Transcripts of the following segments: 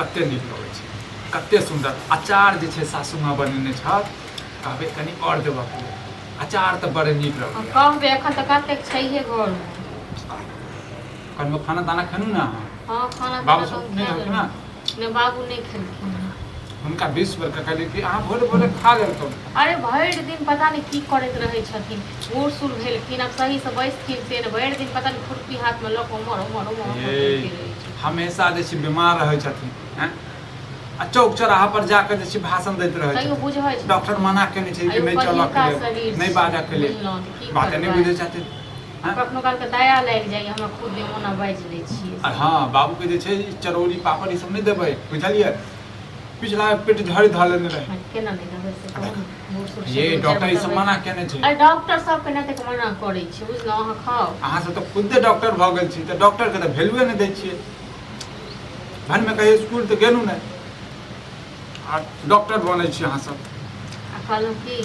कते नीक लगै छै, कते सुन्दर अचार जे छै सासू माँ बनेने छथि। कहबै कनि आओर देबऽ के लेल, अचार तऽ बड़ नीक लगैए। कहबै एखन तऽ कतेक छैहे घरमे। कनिको खाना ताना खेलू ने अहाँ? हँ, खाना बाबू ताना सब तऽ नहि हम खा खेलखिन ने? लेलहुँ। नहि, बाबू नहि खेलखिन हँ। हुनका 20 बेर कहलियै कि अहाँ भोरे भोरे खा लेलहुँ। अरे भरि दिन पता नहि की करैत रहै छथिन। बूढ़ सूढ़ भेलखिन, आब सहीसँ बैसथिन से नहि, भरि दिन पता नहि खुरपी हाथमे लऽ कऽ उम्हर उम्हर उम्हर उम्हर ये करिते रहै छथिन। हमेशा जे छै बीमार रहै छथिन, हैं, आ चौक चौराहा पर जाके जे छै भाषण दैत रहै तैयो छथिन। बुझै छथिन। डॉक्टर मना केने छै कि आइयो नहि चलऽ के पहिलुका लेल, शरीर नहि छै, बाजऽ के लेल, बुझलहुँ तऽ की बाते नहि करबै? बुझै छथिन, हैं? कखनो कालके दया लागि जाइए हमरा खुद, ओना बाजि लै छियै। आ हँ, बाबूके जे छै ई चरौरी पापड़ ई सब नहि देबै, बुझलियै? पिछला बेर पेट झड़ी धऽ लेने रहै। केना नहि देबै से कहू ने, बूढ़ सूढ़ ये छै, दू चारि डॉक्टर ई गोटा सब मना केने छै। अरे डॉक्टर सबके नहि तक मना करै छै, बुझलहुँ? अहाँ खाउ। अहाँ सब तऽ खुदे डॉक्टर भऽ गेल छी, तऽ डॉक्टरके तऽ वैल्यूए नहि दै छियै। भनमे कहियो स्कूल तऽ गेलहुँ नहि आ डॉक्टर बनै छी अहाँ सब। आ कहलहुँ की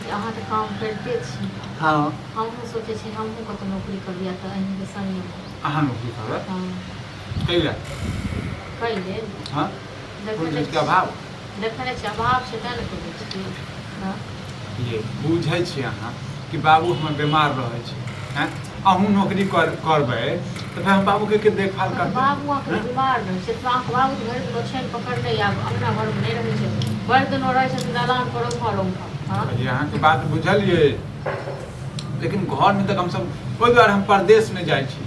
जे अहाँ तऽ काम करिते छी। हँ। हमहूँ सोचै छी हमहूँ कतहु नौकरी करियै तऽ अहीँके संगे। अहाँ नौकरी करबै? हँ। कै लए? कै लेल? हँ। देखै कोन नहि चीजके अभाव? देखै नहि छियै, अभाव छै तेँ ने करै छी। हँ। ये बुझै छी अहाँ कि बाबू हमर बीमार रहै छै, हैं? अहूँ नौकरी करबै तऽ फेर हम बाबूके के देखभाल तऽ करतै? बाबू अहाँके हैं? बीमार रहै छै तऽ अहाँके बाबू तऽ भरि दिन ओछाइन पकड़ने आब अङ्गना घरमे नहि रहै छै, भरि दिन ओ रहै छथिन दलान पर ओम्हर ओम्हर। हँ। ये अहाँके बात बुझलियै, लेकिन घरमे तऽ हमसब ओहि दुआरे हम परदेश नहि जाइ छी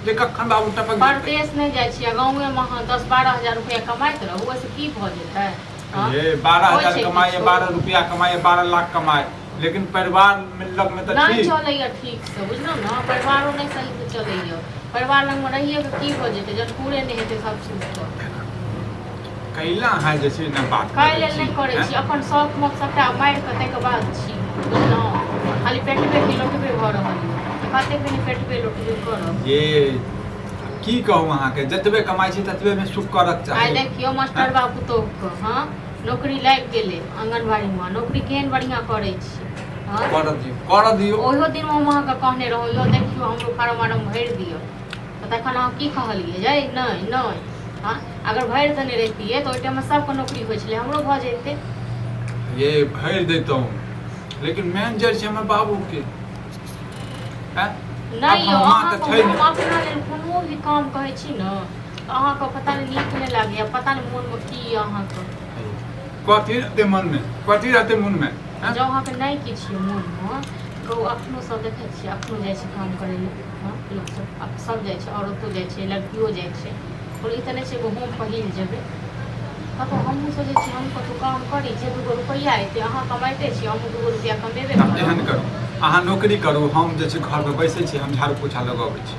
जे कखन बाबू टपक जेतै। परदेश नहि जाइ छी आ गाँवेमे अहाँ 10-12 हजार रुपैआ कमाइत रहू, ओहिसँ की भऽ जेतै? हँ? ये 12 होइ हजार छै कमाए, किछो? 12 रुपया कमाए, 12 लाख कमाए, लेकिन परिवार में लगमे तऽ नहि ठीक चलैए ठीकसँ, बुझलहुँ ने? परिवारो नहि सहीसँ चलैए। परिवार लगमे रहिए कऽ की भऽ जेतै जहन पूरे नहि हेतै सब चीजके? कैला अहाँ जे छै ने बात खाइ करै लेल छी नहि करै हैं? छी, अपन शौक मौक सभटा मारि कऽ ताहिके बाद छी, बुझलहुँ? खाली पेटबे की लोटबे भऽ रहल यऽ, तऽ कतेक दिन पेटबे लोटबे करब? ये की कहू अहाँके, जतबे कमाइ छी ततबे मे सुख करक आइ चाही। देखियौ मास्टर बाबू पुतोहुके, हँ, नौकरी लागि गेलै आङ्गनबाड़ीमे, नौकरी केहन बढ़िआँ करै छै। हँ। करऽ दियौ, करऽ दियौ। ओहियो दिन हम अहाँके कहने रहौं, यौ देखियौ हमरो फारम वारम भरि दिअ, तऽ तखन अहाँ की कहलियै? जै नहि नहि। हँ, अगर भरि देने रहितियै तऽ ओहि टाइममे सबके नौकरी होइ छलै, हमरो भऽ जैतै। ये भरि दैतहुँ, लेकिन मेन जड़ छै हमर बाबूके, हैं? नहि आब यौ, हम माँ तऽ अहाँके छै हम नहि। अपना लेल कोनो भी काम कहै छी ने तऽ अहाँके पता नहि नीक नहि लागैए, पता नहि मोनमे की यऽ अहाँके। कथी रहतै मनमे, कथी रहतै मोनमे, हैं? जँ अहाँके नहि किछु यऽ मोनमे, कहू, अखनो सब देखै छियै, अखनो जाइ छै काम करै लए। हँ, लोकसब आब सब जाइ छै, औरतो जाइ छै, लड़कियो जाइ छै। कोनो ई तऽ नहि छै एगो हम पहिल जेबै कतहु। हमहूँ सोचै छी हम कतहु काम करी जे दूगो रुपैआ एतै। अहाँ कमाइते छी, हमहूँ दूगो रुपैआ कमेबे तऽ करब। एहन करू, अहाँ नौकरी करू, हम जे छै घरमे बैसै छी, हम झाड़ू पोछा लगबै छी,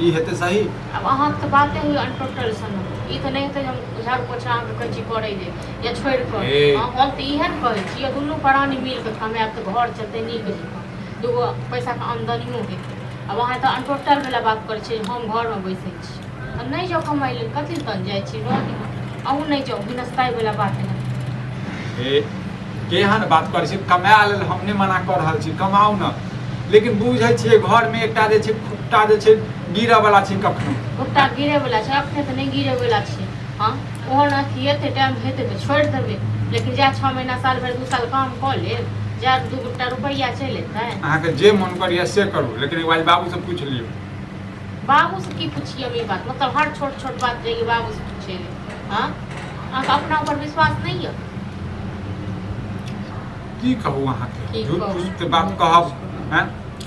ई हेतै सही? आब अहाँके तऽ बाते होइए अनटोटल सन। ई तऽ नहि हेतै जे हम झाड़ू पोछा अहाँके कहै छी करै लेल या छोड़ि कऽ। हे। हँ, हम तऽ इएह ने कहै छी, दुनू प्राणी मिल कऽ कमायब तऽ घर चलतै नीक जकाँ, दूगो पैसाके आमदनियो हेतै। आब अहाँ तऽ अनटोटल वला बात करै छी, हम घरमे बैसै छी तऽ नहि जाउ कमाइ लेल, कथी लए तहन जाइ छी? रहऽ दियौ, अहूँ नहि जाउ, हिनस्ताइ वला बात नहि। हे, केहन बात करै छी? कमाए लेल हम नहि मना कऽ रहल छी, कमाउ ने, लेकिन बुझै छियै घरमे एकटा जे छै खुट्टा जे छै गिरऽवला छै कखनो। खुट्टा गिरैवला छै, अखने तऽ नहि गिरैवला छै। हँ, ओहन अथी एतै, टाइम हेतै तऽ छोड़ि देबै, लेकिन जा 6 महीना, साल भरि, 2 साल काम कऽ लेब, जा दू गोटा रुपैआ चलि एतै। अहाँके जे मन करैए से करू, लेकिन एक बार बाबूसँ पूछि लियौ। बाबूसँ की पुछिए हम ई बात? मतलब हर छोट छोट बात जाइए बाबूसँ पूछे ले? हँ, अहाँके अपना ऊपर विश्वास नहि यऽ? की कहू अहाँके? की झूठ कहू? फूसके बात कहब? हैं,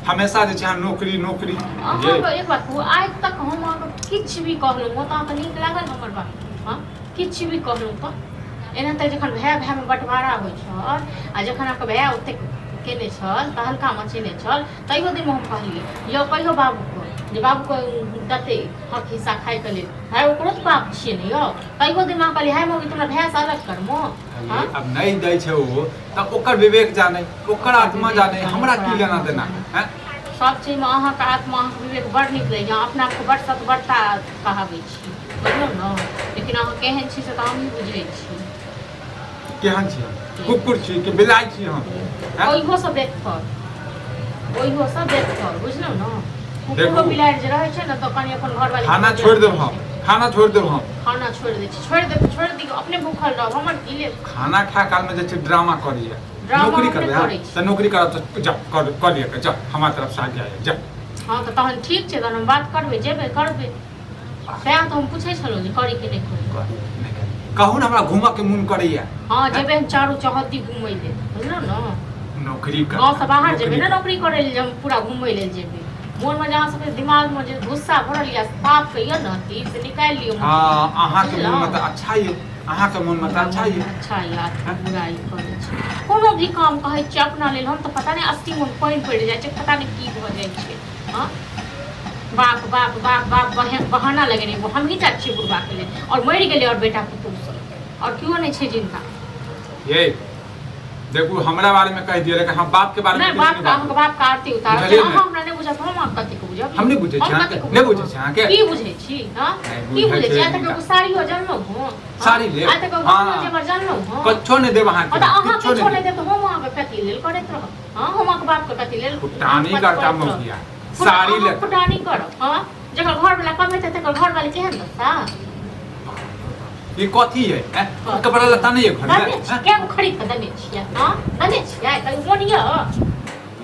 हमेशा जे छै अहाँ नौकरी नौकरी। जे अहाँके एक बात कहू, आइ तक हम अहाँके किछु भी कहलहुँ तऽ अहाँके नीक लागल हमर बात? हँ, किछु भी कहलहुँ तऽ एना तऽ जखन भाय भायमे बँटवारा होइ छल आ जखन अहाँके भाय ओतेक केने छल, तहलका मचेने छल, तैयो दिनमे हम कहलियै, यौ कहियौ बाबूके जे बाबूके देतै हक हिस्सा खाइके लेल, भाय ओकरो तऽ बाप छियै ने यौ। तैयो दिनमे अहाँ कहलियै, हाय मम्मी, तोरा भायसँ अलग करमो? हँ। अब नहि दै छै ओ तऽ ओकर विवेक जाने, ओकर आत्मा जाने, हमरा की लेना देना हैं? सब चीजमे अहाँके आत्मा, अहाँके विवेक बड़ नीक लगैए। अहाँ अपना आपके बड़ सतबरता कहाबै छी, बुझलहुँ ने? लेकिन अहाँ केहन छी से तऽ हमहीँ बुझै छी। केहन छी हम? कुकुर छी कि बिलाइ छी हम, हैं? ओहियोसँ बेहतर, ओहियोसँ बेहतर, बुझलहुँ ने? कुकुरो देखू। बिलाड़ि जे रहै छै ने तऽ कनि अपन घरवाली खाना छोड़ि देब हम। खाना छोड़ि देब हम। खाना छोड़ि दै छी, छोड़ि देब, छोड़ि दियौ, अपने भूखल रहब, हमर की लेब? खाना खा काल में जे छै ड्रामा करैया। ड्रामा नौकरी अपने करबै, हाँ? करै छी। तऽ नौकरी करब तऽ जा कर कर लिअ जा, हमरा तरफ से आज्ञा यऽ, जा। हँ तऽ तहन ठीक छै, तहन हम बात करबै, जेबै करबै। सएह तऽ हम पूछै छलहुँ जे करी कि नहि करी। करू, नहि करू। कहू ने, हमरा घूमऽ के मोन करैया। हँ, जेबै हम चारू चौहद्दी घूमै लेल, बुझलहुँ ने? नौकरी कर। गाँवसँ बाहर जेबै ने नौकरी करै लेल, हम पूरा घूमै लेल जेबै। मोनमे जे अहाँ सबके दिमागमे जे गुस्सा भरल यऽ, पापके यऽ ने अथी, से निकालि लियौ। हँ, अहाँके मोनमे तऽ अच्छा यऽ, अहाँके मोनमे तऽ अच्छा यऽ। अच्छा यऽ, बुराइ करै छी। कोनो भी काम कहै छियै अपना लेल, हम तऽ पता नहि 80 मोन पानि पड़ि जाइ छै, पता नहि की भऽ जाइ छै। हँ, बाप बाप बाप बाप बहाना लगेने हमही टा छियै बुढ़बाके लेल, आओर मरि गेलै आओर बेटा पुतहु सब, आओर केओ नहि छै जिनका। ये देखू, हमरा बारे में कह दिया, लेकिन हम बाप के बारे में नहीं, किछु बाप नहि का बाजू। अहाँके बाप का आरती उतारब। बुझलियै अहाँ ने? हमरा नहि बुझत, हम अहाँके कथी के बुझब? हम नहि बुझै छी हम अहाँके, कथी के नहि बुझब? बुझै छी अहाँके। की बुझै छी? हँ, नहि की बुझै बुझै छी? छै आइ तक हिनका। एगो साड़ियो जनलहुँ हँ? साड़ी लेब? आइ तक एगो हाँ। गहनो जेवर जनलहुँ हँ? कच्छो नहि देब अहाँके। हाँ, तऽ अहाँ किछो किछो नहि नहि देब तऽ हम अहाँके कथी लेल करैत रहब? हँ, हम अहाँके बापके कथी लेल फुटानी कथी करता करैत रहब? मौगिया साड़ी अहाँ ले फुटानी करब? हँ, जकर घरवला कमेतै तकर घरवाली केहन दशा। ई कथी है, हैं? कपड़ा लत्ता नहीं है घर में? दने छी, कै गो खरीद कऽ दने छियै? हँ, दने छियै? कहियो मोन यऽ?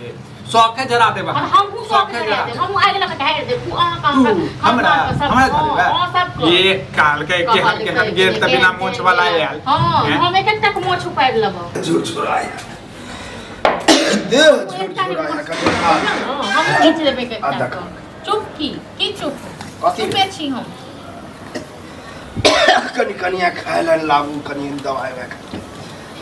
ये, शौखे जरा देब। और हमहूँ शौक शौखे जरा देब, हमहूँ आगि लऽ कऽ ढारि देब। अहाँ तू हमरा हमरा हँ धरेबे? सबके। ये काल के केहन केहन गेल तऽ बिना मोछ वाला आयल। हँ। हैं? हम एक एकटा के मोछ उपारि लेबौ। झुरझुराया देह, झुरझुराया कनि खा। हम खींच लेबै एक एकटा आधा के। चुप की की चुप? कथी? चुपे छी हम। कनि कनिया खाय लए लाबू, कनि दवाइ उवाइ खाय।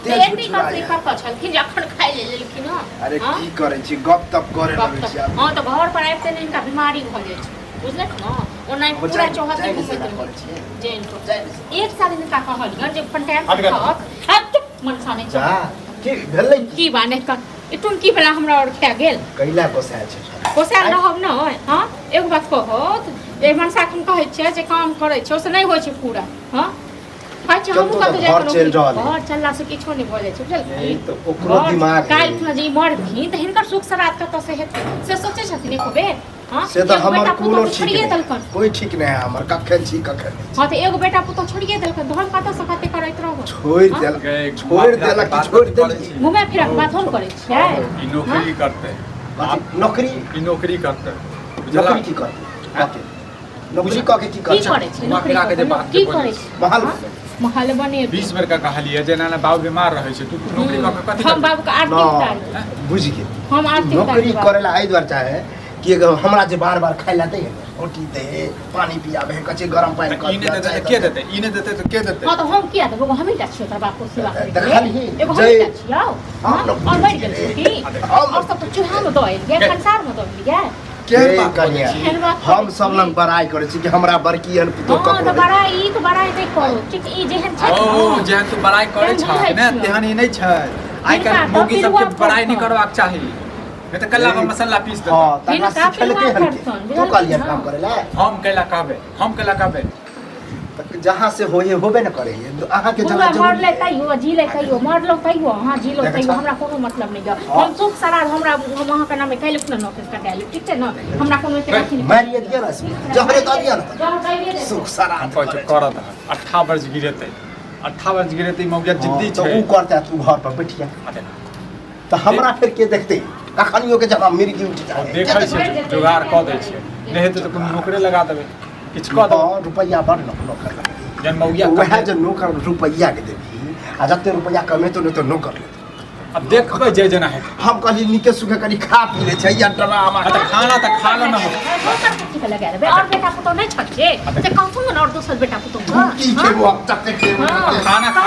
देह एते झुरझुराया। कथी कतऽ छलखिन जे अखन खाइ ले लेलखिन? हँ। अरे हँ? की करै छी, गप तप करे गप लगै तप। छी आब। हँ, तऽ घर पर आबिते ने हिनका बीमारी भऽ जाइ छै, बुझलक ने? ओना हम पूरा जानि- चौहद्दी जानि घुमैत सेवा रहै करै छियै। जैन को जानि से। एक साल हिनका कहलियनि जे अपन टाइम हट से गेल। खाओ, हट, मनसा नहि जा छै। की भेलै? की की बा नहि कर इटुन की भेला हमरा और खा गेल। कैला गोसायल छै? कोसायल रहब ने? हँ, एगो बात कहो जे मनसा हम कहै छियै जे काम करै छै ओसे नहि होइ छै पूरा। हँ, कहै छियै हमहूँ चलतो तऽ कतहु जाय घर चलि रहल है। घर चललासँ किछो नहि भऽ जाइ छै, बुझलखिन? ई तऽ ओकरो दिमाग है। काल्हि खुना जे ई मरथिन तऽ हिनकर सुख सराध कतऽ से हेतै, से सोचै छथिन एको बेर? हँ, से तऽ एगो हमर बेटा पुतोह कोनो तऽ ठीक छोड़िए नहि, देलकनि। कोइ ठीक नहि है हमर, कखन छी कखन नहि छी। हँ, तऽ एगो बेटा पुतोह छोड़िए देलकनि तऽ हम कतऽ से कते करैत रहब? छोड़ि हँ? देलक, गए, छोड़ि घुमा देलक फिरा कि छोड़ि के बात देलियै? करै छी। घुमै फिरऽके बात हम करै छियै? ई नौकरी करतै। कथी नौकरी? ई नौकरी करतै, बुझलक? नौकरी की करतै? कथी नौकरी कऽ के की की करतै? करै छै घुमा नौकरी फिरा के जे कऽ के? बात की जे करै बजै छै? महल हँ? महल बनेबै। 20 बेर का कहलियै जे एना एना बाबू बीमार रहै छै, तू नौकरी कऽ के कथी हम करतै? बाबूके आरती न उतारबै। बुझि गेल। हम आरती नौकरी उतारबै। करे ला एहि दुआरे चाहे कि अगर हमरा जे बार बार खाय ला दै है, रोटी दे है, पानी पियाबे है, कचे गरम पानि तऽ कऽ ई नहि दिअ, देतै चाय तऽ के दऽ। देतै? ई नहि देतै तऽ के देतै? हँ, तऽ हम किया देबो? हमही टा छियै ओकर बापो सेवा करैके लेल। देखलही? एगो जय- हमही टा छियौ। हम हँ? न आओर मरि गेल छै की? हम आओर सब तऽ चूल्हामे दऽ एलियै, कंसारमे दऽ एलियै। केहन हे बात बजै कनिया, छी? एहन बात हम करै सब छी? लग बड़ाई करै छी कि हमरा बड़की एहन पुतोह हँ, तऽ ककरो नहि। बड़ाई, ई तऽ बड़ाई नहि करू, ठीक? ई जेहन छै ओ ने, जेहन तू बड़ाई करै तेहन छह बुझै ने छियौ। तेहन ई नहि छै। आइ हिनका काल्हि मौगी तऽ सबके पिलुआ बड़ाई नहि फड़तनि। करबाक चाही, नहि तऽ कल्ला पर मसाला पीस देतौ। हँ, तकरा हिनका सिखेलकै पिलुआ हन के? फड़तनि, तू कहलियै बुझलखिन काम ने? करै ला? हम कैला कहबै? हम कैला कहबै? तऽ जहाँ से होए होबे ने करै है, अहाँके बुढ़वा जाना जरूरी मरलै है। तैयो जीलै तैयो, मरलौ तैयो अहाँ जीलौ देखै तैयो, छह? हमरा कोनो मतलब नहि यऽ। हँ। हम सुख सराध हमरा हम अहाँके नामे काल्हि खुना नौकरी कटा लेब, ठीक छै ने? हमरा कोनो एते अथी नहि। मारिए दिअ ने, जहरे दऽ दिअ ने। जहर दैए देतौ। सुख सराध हम कहै छियौ करै छै। करत 18 वर्ष गिरेतै, 18 वर्ष गिरेतै। मौगिया जिद्दी हँ, तऽ छै। उ करतै, तू घर पर बैठिया। अरे, तऽ हमरा फेर के देखतै कखनियो के जब मिर्गी उठि हम जाए? देखै छियै, जोगाड़ कऽ दै छियै। नहि हेतै तऽ कोनो नौकरे लगा देबै, किछु कऽ देबै। हँ, रुपैआ बड़ नौकर लगतै। जहन मौगिया वएह कमे- जे नौकर रुपैआ के देबही आ जते रुपैआ कमेतो नहि तऽ नौकर लेतै। आब देखबै जे जेना हेतै। हम कहली नीके सुखे कनि खा पी लै छै या ड्रामा। आ तऽ खाना तऽ खा ले ने। दोसर कथी के लगा देबै? आओर बेटा पुतोह नहि छथिन से कहथुन ने? आओर दोसर बेटा पुतोह की खेबो, जते खेबो हँ। तते। खाना।